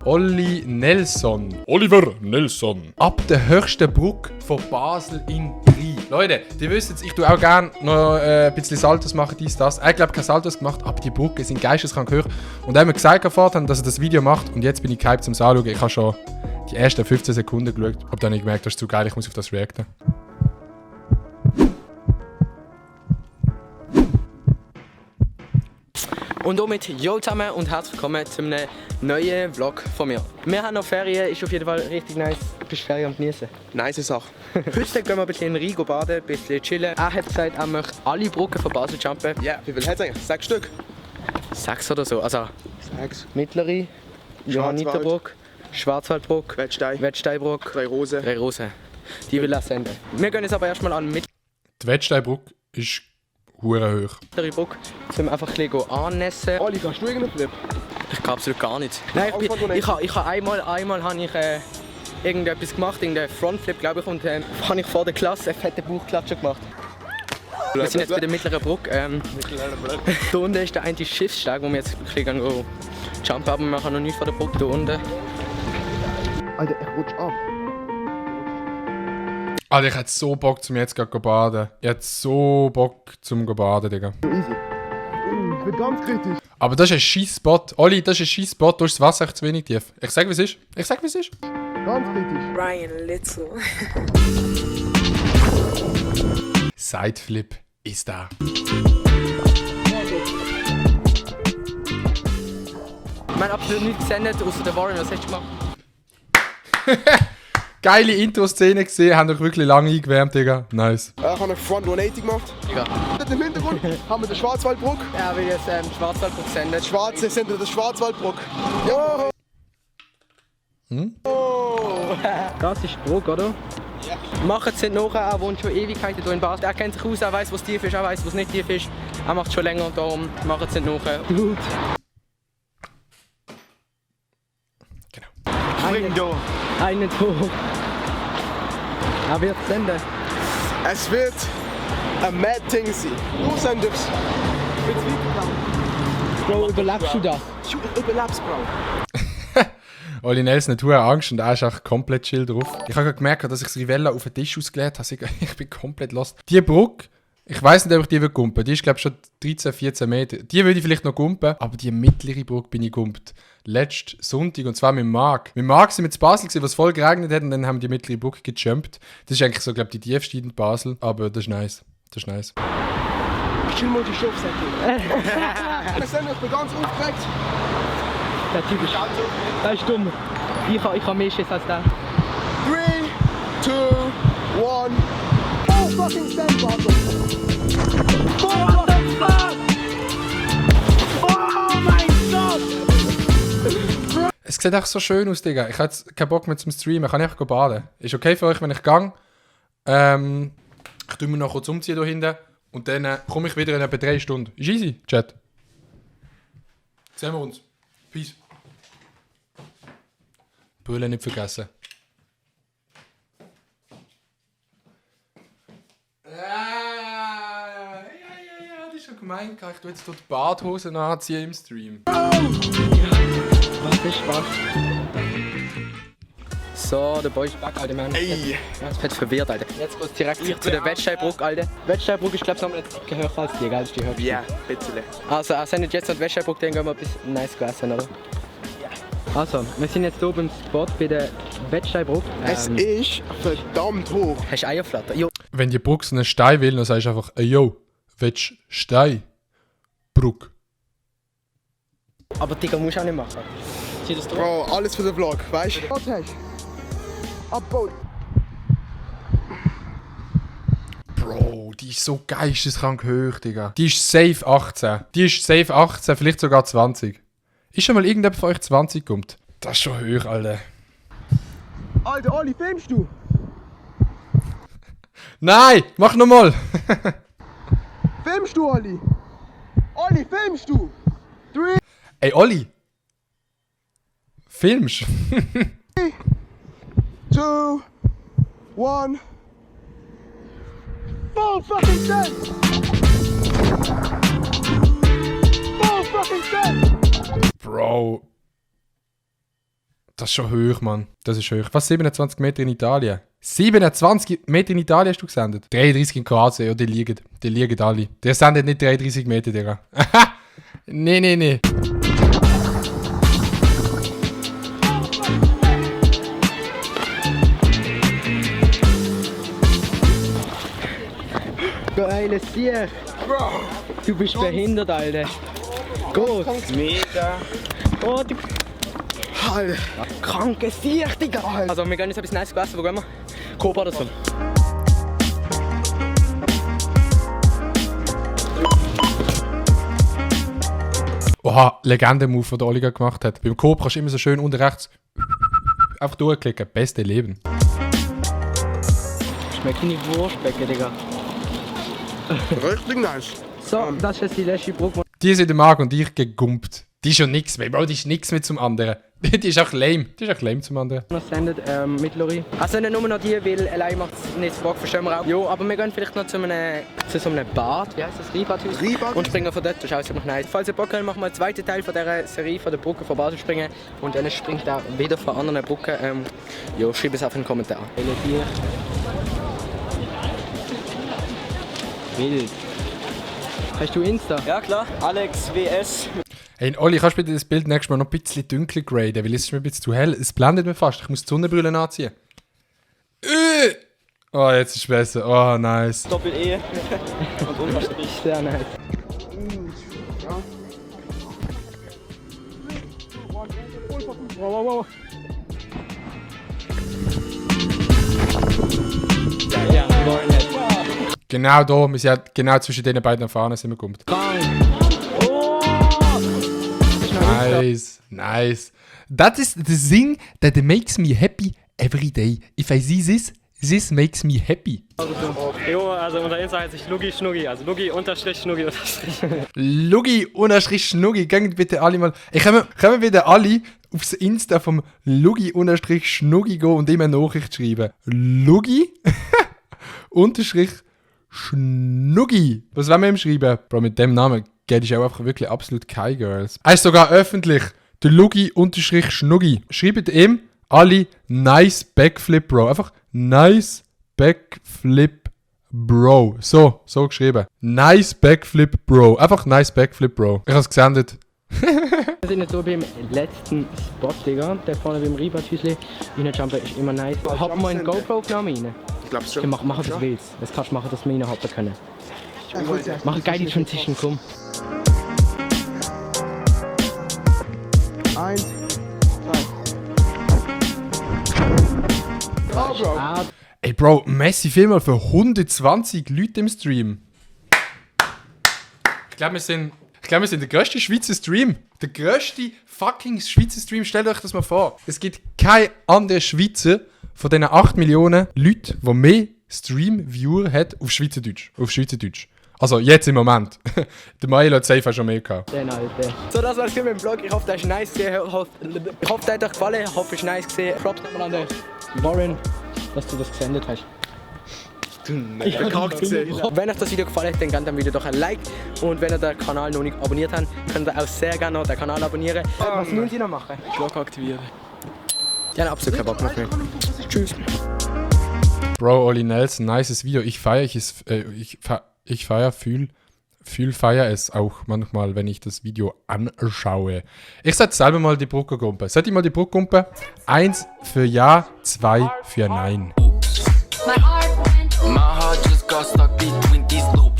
Olli Nelson. Oliver Nelson. Ab der höchsten Brücke von Basel in Rhein. Leute, die wissen es, ich tue auch gerne noch ein bisschen Saltos machen, dies, das. Ich glaube, keine Saltos gemacht, aber die Brücken sind geisteskrank hoch. Und er hat mir gesagt, dass er das Video macht. Und jetzt bin ich gehypt zum Anschauen. Ich habe schon die ersten 15 Sekunden geschaut. Aber dann habe ich gemerkt, das ist zu geil, ich muss auf das reacten. Und damit yo zusammen und herzlich willkommen zu einem neuen Vlog von mir. Wir haben noch Ferien, ist auf jeden Fall richtig nice. Du bist Ferien am Genießen. Nice Sache. Heute gehen wir ein bisschen in Rhein baden, ein bisschen chillen. Er hat gesagt, er möchte alle Brücken von Basel jumpen. Ja, wie viel hat es eigentlich? 6 Stück? 6 oder so, also 6. mittlere, Johanniterbrücke, Schwarzwaldbrücke, Wettsteinbrücke, Drei Rosen. Drei Rosen. Die will er senden. Wir gehen jetzt aber erstmal an Die Wettsteinbrücke ist hure hoch. mittlere Brücke, um einfach ein bisschen annässen. Oli, kannst du irgendeinen Flip? Ich kann absolut gar nicht. Nein, ich habe einmal habe ich irgendetwas gemacht, irgendeinen Frontflip, glaube ich, und habe ich vor der Klasse einen fetten Bauchklatscher gemacht. Wir sind jetzt bei der mittleren Brücke. Da unten ist der eine Schiffssteg, wo wir jetzt ein bisschen jumpen, aber wir machen noch nichts von der Brücke da unten. Alter, ich rutsch ab. Alter, ich hätte so Bock zum jetzt gleich baden. Ich hätte so Bock zum baden, Digga. Easy. Ich bin ganz kritisch. Aber das ist ein scheiß Spot. Olli, das ist ein scheiß Spot. Da ist das Wasser echt zu wenig tief. Ich sag, wie es ist. Ich sag, wie es ist. Ganz kritisch. Ryan Little. Sideflip ist da. Ich meine absolut nichts gesendet, außer der Warren. Was hast du gemacht? Geile Intro-Szene gesehen, haben euch wirklich lange eingewärmt, Digga. Nice. Ich habe einen Front 180 gemacht. Digga. Im Hintergrund haben wir den Schwarzwaldbrücke. Er will jetzt Schwarzwaldbrücke senden. Schwarze sind der Schwarzwaldbrücke. Jo! Das ist die Brücke, oder? Ja. Macht es nicht nachher, er wohnt schon Ewigkeiten hier in Basel. Er kennt sich aus, er weiß, was tief ist, er weiß, was nicht tief ist. Er macht es schon länger und darum macht es nicht nachher. Blut. Genau. Spring da. Einen Tor. Er wird senden. Es wird ein Mad Thing sein. Du sendest. Bro, überlebst du das? Ich überleb's, Bro. Olli Nelson hat hohe Angst und er ist auch komplett chill drauf. Ich habe gemerkt, dass ich das Rivella auf den Tisch ausgelegt habe. Ich bin komplett lost. Die Brücke, ich weiss nicht, ob ich die gumpen will. Die ist, glaube ich, schon 13, 14 Meter. Die würde ich vielleicht noch gumpen, aber die mittlere Brücke bin ich gumpt. Letzten Sonntag, und zwar mit Marc. Mit Marc sind wir in Basel, was voll geregnet hat, und dann haben wir die mittlere Brücke gejumpt. Das ist eigentlich so, glaube ich, die tiefste in Basel, aber das ist nice. Das ist nice. Chill mal die Stoffsäcke. Ich bin ganz aufgeregt. Der Typ ist. Das ist dumm. Ich habe mehr Schiss als der. 3, 2, 1. Oh, fucking stand, Bro. What the fuck? Oh mein Gott! Es sieht echt so schön aus, Digga. Ich habe jetzt keinen Bock mehr zum Streamen. Kann ich einfach baden? Ist okay für euch, wenn ich gehe? Ich tue mir noch kurz umziehen hier hinten. Und dann komme ich wieder in etwa 3 Stunden. Ist easy, Chat. Sehen wir uns. Peace. Brille nicht vergessen. Ja, das ist schon gemein. Ich tue jetzt hier die Badhosen anziehen im Stream. Was ist Spaß? So, der Boy ist back, Alter, Mann. Ey! Das wird verwirrt, Alter. Jetzt geht es direkt zu der Wettsteinbrücke, Alter. Wettsteinbrücke ist, glaube ich, nochmal eine höher als die, gell? Die höchste. Ja, bitte. Also, er sendet jetzt an die Wettsteinbrücke, dann gehen wir ein bisschen nice essen, oder? Also, wir sind jetzt hier beim Spot bei der Wettsteinbrücke. Es ist verdammt hoch. Hast du Eierflatter? Jo. Wenn die Brücke einen Stein will, dann sagst du einfach, ey yo, willst du Stein? Brücke. Aber Digga, musst du auch nicht machen. Sieh das drauf? Bro, alles für den Vlog, weißt du? Was hast du? Abbau. Bro, die ist so geisteskrank hoch, Digga. Die ist safe 18. Die ist safe 18, vielleicht sogar 20. Ist schon mal irgendjemand von euch 20 kommt? Das ist schon hoch, Alter. Alter, Oli, filmst du? Nein, mach nochmal. Filmst du, Oli? Oli, filmst du? 3, Ey, Olli. Filmst? 2, 1. Full fucking set! Full fucking set! Bro. Das ist schon hoch, Mann. Das ist hoch. Was, 27 Meter in Italien? 27 Meter in Italien hast du gesendet? 33 in Kroatien, ja, die liegen alle. Der sendet nicht 33 Meter, Digga. Nee. Geiles Tier. Du bist behindert, Alter. Gut. Mega. Oh, du... Alter. Krankes Tier, Digga. Also, wir gehen jetzt etwas Nice essen. Wo gehen wir? Coop oder so. Oha, Legende-Move, den der Oliga gemacht hat. Beim Coop kannst du immer so schön unten rechts einfach durchklicken. Beste Leben. Schmeckt nicht Wurstbäcke, Digga. Richtig nice. So, das ist jetzt die letzte Brücke. Die sind in den Markt und ich gegumpt. Die ist schon nichts mehr, Bro, die ist nichts mehr zum anderen. Die ist auch lame. Die ist auch lame zum anderen. Noch sendet mit Lori. Also nicht nur noch die, weil allein macht es nicht so Bock, verstehen wir auch. Jo, aber wir gehen vielleicht noch zu so einem Bad, wie heisst das? Rheinbadhaus? Rheinbad? Und springen von dort, das ist auch ziemlich nice. Falls ihr Bock habt, machen wir einen zweiten Teil von dieser Serie von der Brücke von Basel springen. Und dann springt auch wieder von anderen Brücken. Jo, schreibt es auf in den Kommentaren. Wild. Hast du Insta? Ja klar, Alex WS. Hey Olli, kannst du bitte das Bild nächstes Mal noch ein bisschen dunkler graden, weil es ist mir ein bisschen zu hell. Es blendet mir fast. Ich muss die Sonnenbrille anziehen. Oh, jetzt ist es besser. Oh, nice. Doppel-E und Unterstrich. Sehr nice. Wow. Ja, voll nett. Genau da, wir sind genau zwischen den beiden Fahnen sind wir gekommen. Oh! Nice. That is the thing that makes me happy every day. If I see this makes me happy. Jo, also unser Insta heißt sich Lugi Schnuggi, also Lugi_Schnuggi_. Lugi_Schnuggi, geht bitte alle mal. Können wir bitte alle aufs Insta vom Lugi_Schnuggi gehen und ihm eine Nachricht schreiben? Lugi_Schnuggi. Was wollen wir ihm schreiben? Bro, mit dem Namen geht ich auch einfach wirklich absolut keine Girls. Er ist sogar öffentlich. Der Lugi_Schnuggi. Schreibt ihm alle nice Backflip, Bro. Einfach nice Backflip, Bro. So geschrieben. Nice Backflip, Bro. Einfach nice Backflip, Bro. Ich hab's gesendet. Wir sind jetzt so beim letzten Spot, Digga. Der vorne beim Rheinbadhäusli. Reinjumpen ist immer nice. Hoppen wir in GoPro-Aufnahme rein? Ich glaub's Okay, schon. mach was du willst. Das kannst du machen, dass wir reinhoppen können. Mach eine geile Transition, komm. 1, 2. Oh, Bro. Ah, Ey, Bro, Messi vielmal für 120 Leute im Stream. Ich glaube, wir sind der grösste Schweizer Stream. Der grösste fucking Schweizer Stream. Stellt euch das mal vor. Es gibt kein anderer Schweizer von diesen 8 Millionen Leuten, der mehr Stream-Viewer hat auf Schweizerdeutsch. Also jetzt im Moment. Der Mail hat safe auch schon mehr gehabt. den Alter. So, das war's für meinen Vlog. Ich hoffe, das ist nice gesehen. Ich hoffe, der hat euch gefallen. Ich hoffe, es ist nice gesehen. Props nochmal an den Warren, dass du das gesendet hast. Ich bin krank gesehen. Wenn euch das Video gefallen hat, dann gebt dem Video doch ein Like. Und wenn ihr den Kanal noch nicht abonniert habt, könnt ihr auch sehr gerne noch den Kanal abonnieren. Was müssen Sie noch machen? Glocke aktivieren. Ja, absolut keinen Bock mehr. Tschüss. Bro, Olli Nelson, nices Video. Ich feiere es auch manchmal, wenn ich das Video anschaue. Ich sollte selber mal die Brücke kumpen. Sollte ich mal die Brücke kumpen? 1 für Ja, 2 für Nein. My heart just got stuck between these loops.